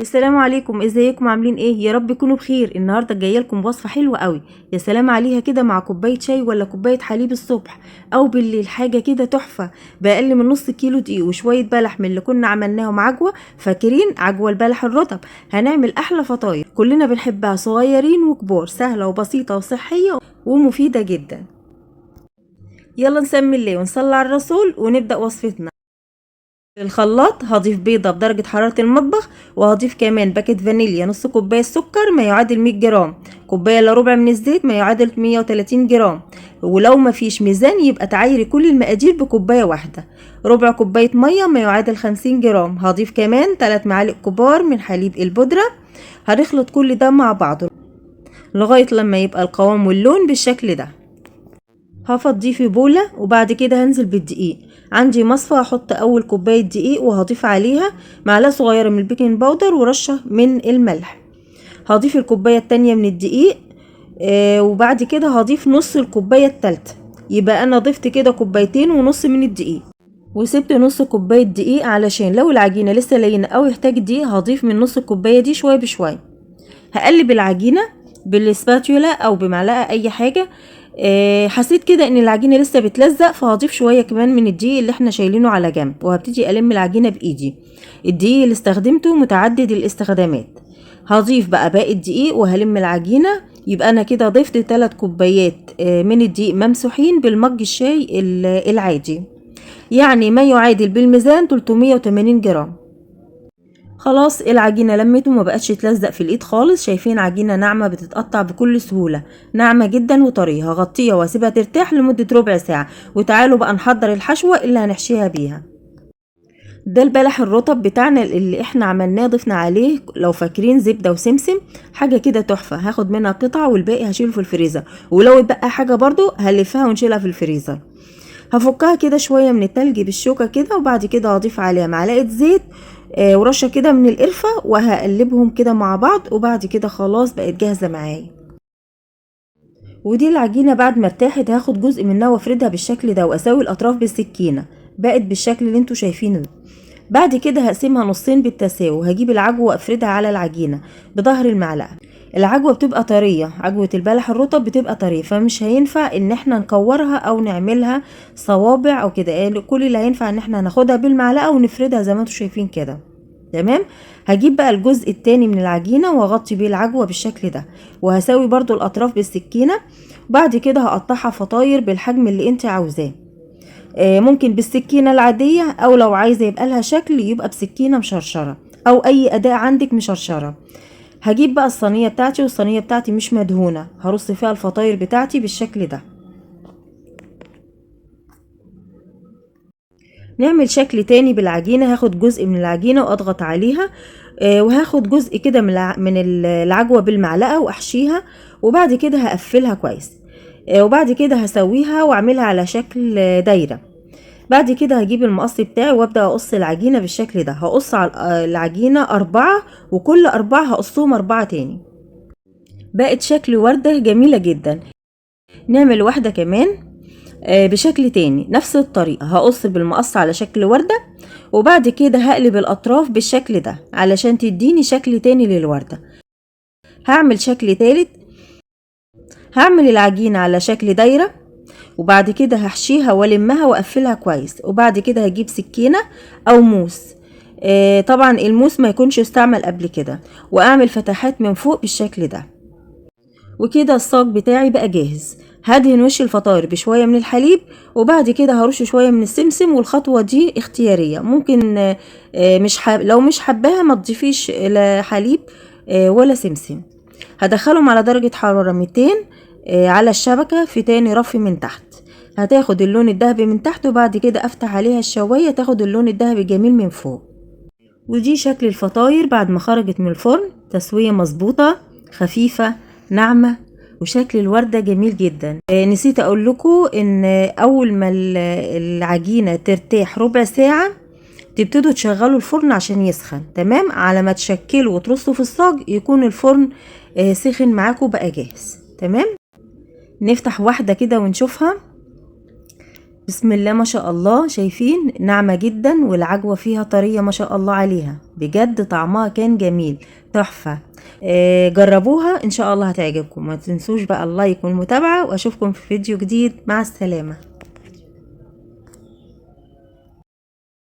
السلام عليكم، ازيكم؟ عاملين ايه؟ يا رب تكونوا بخير. النهارده جاية لكم وصفه حلوة قوي، يا سلام عليها كده مع كوباية شاي ولا كوباية حليب الصبح او بالليل، حاجة كده تحفة. باقل من نص كيلو دقيق وشوية بلح من اللي كنا عملناهم عجوه، فاكرين عجوه البلح الرطب؟ هنعمل احلى فطاير كلنا بنحبها، صغيرين وكبار، سهلة وبسيطة وصحية ومفيدة جدا. يلا نسمي الله ونصلي على الرسول ونبدا وصفتنا. في الخلاط هضيف بيضة بدرجة حرارة المطبخ، وهضيف كمان باكت فانيليا، نص كوباية سكر ما يعادل 100 جرام، كوباية الا ربع من الزيت ما يعادل 130 جرام، ولو ما فيش ميزان يبقى تعايري كل المقادير بكوباية واحدة، ربع كوباية مية ما يعادل 50 جرام. هضيف كمان 3 معالق كبار من حليب البودرة. هنخلط كل ده مع بعضه لغاية لما يبقى القوام واللون بالشكل ده. هفضيه في بولة وبعد كده هنزل بالدقيق. عندي مصفى، هحط اول كوباية دقيق وهضيف عليها معلقة صغيرة من البيكنج باودر ورشة من الملح. هضيف الكوباية التانية من الدقيق، وبعد كده هضيف نص الكوباية التالتة. يبقى انا ضفت كده كوبايتين ونص من الدقيق، وسبت نص كوباية دقيق علشان لو العجينة لسه لينة او يحتاج دقيق هضيف من نص الكوباية دي شوية بشوية. هقلب العجينة بالسباتولا او بمعلقة اي حاجة. حسيت كده ان العجينة لسه بتلزق، فهضيف شوية كمان من الدقيق اللي احنا شايلينه على جنب، وهبتدي الم العجينة بايدي. الدقيق اللي استخدمته متعدد الاستخدامات. هضيف بقى باقي الدقيق وهلم العجينة. يبقى انا كده ضفت 3 كوبايات من الدقيق ممسوحين بالمج الشاي العادي، يعني ما يعادل بالميزان 380 جرام. خلاص العجينة لمت وما بقتش تلزق في الايد خالص. شايفين عجينة ناعمة بتتقطع بكل سهولة، ناعمة جدا وطرية. هغطيها واسيبها ترتاح لمدة ربع ساعة. وتعالوا بقى نحضر الحشوة اللي هنحشيها بيها. ده البلح الرطب بتاعنا اللي احنا عملناه، ضفنا عليه لو فاكرين زبدة وسمسم، حاجة كده تحفة. هاخد منها قطعة والباقي هشيله في الفريزر، ولو اتبقى حاجة برضو هلفها ونشيلها في الفريزر. هفكها كده شوية من التلج بالشوكة كده، وبعد كده هضيف عليها معلقة زيت، ورشة كده من القرفة، وهقلبهم كده مع بعض. وبعد كده خلاص بقت جاهزة معايا. ودي العجينة بعد ما ارتاحت هاخد جزء منها وافردها بالشكل ده، واساوي الاطراف بالسكينة، بقت بالشكل اللي انتوا شايفينه ده. بعد كده هقسمها نصين بالتساوي، وهجيب العجوة وافردها على العجينة بظهر المعلقة. العجوة بتبقى طرية، عجوة البلح الرطب بتبقى طرية، فمش هينفع ان احنا نكورها او نعملها صوابع او كده. كل اللي هينفع ان احنا ناخدها بالمعلقة ونفردها زي ما انتوا شايفين كده. تمام. هجيب بقى الجزء التاني من العجينة واغطي بيه العجوة بالشكل ده، وهساوي برضو الاطراف بالسكينة. بعد كده هقطعها فطاير بالحجم اللي انت عاوزاه، ممكن بالسكينة العادية، او لو عايزة يبقى لها شكل يبقى بسكينة مشرشرة، او اي اداة عندك مشرشرة. هجيب بقى الصينية بتاعتي، والصينية بتاعتي مش مدهونة، هرص فيها الفطاير بتاعتي بالشكل ده. نعمل شكل تاني بالعجينة. هاخد جزء من العجينة واضغط عليها، وهاخد جزء كده من العجوة بالمعلقة واحشيها، وبعد كده هقفلها كويس، وبعد كده هسويها واعملها على شكل دايرة. بعد كده هجيب المقص بتاعي وابدأ اقص العجينة بالشكل ده. هقص على العجينة 4، وكل 4 هقصهم 4 تاني. بقت شكل وردة جميلة جدا. نعمل واحدة كمان، بشكل تاني نفس الطريقة. هقص بالمقص على شكل وردة، وبعد كده هقلب الأطراف بالشكل ده علشان تديني شكل تاني للوردة. هعمل شكل تالت. هعمل العجينة على شكل دايرة، وبعد كده هحشيها والمها واقفلها كويس. وبعد كده هجيب سكينة او موس، طبعا الموس ما يكونش استعمل قبل كده، واعمل فتحات من فوق بالشكل ده. وكده الصاج بتاعي بقى جاهز. هدهن وش الفطاير بشوية من الحليب، وبعد كده هرش شوية من السمسم. والخطوة دي اختيارية، ممكن، لو مش حباها ما تضيفيش لا حليب، ولا سمسم. هدخلهم على درجة حرارة 200، على الشبكة في تاني رف من تحت. هتاخد اللون الذهبي من تحت، وبعد كده افتح عليها الشواية تاخد اللون الذهبي جميل من فوق. ودي شكل الفطاير بعد ما خرجت من الفرن، تسوية مظبوطة خفيفة ناعمة، وشكل الوردة جميل جدا. نسيت اقول لكم ان اول ما العجينة ترتاح ربع ساعة تبتدوا تشغلوا الفرن عشان يسخن. تمام، على ما تشكلوا وترصوا في الصاج يكون الفرن، سخن معاكم بقى جاهز. تمام، نفتح واحدة كده ونشوفها. بسم الله ما شاء الله، شايفين ناعمة جدا والعجوة فيها طرية ما شاء الله عليها، بجد طعمها كان جميل تحفة. جربوها ان شاء الله هتعجبكم. ما تنسوش بقى ال like والمتابعة، واشوفكم في فيديو جديد. مع السلامة.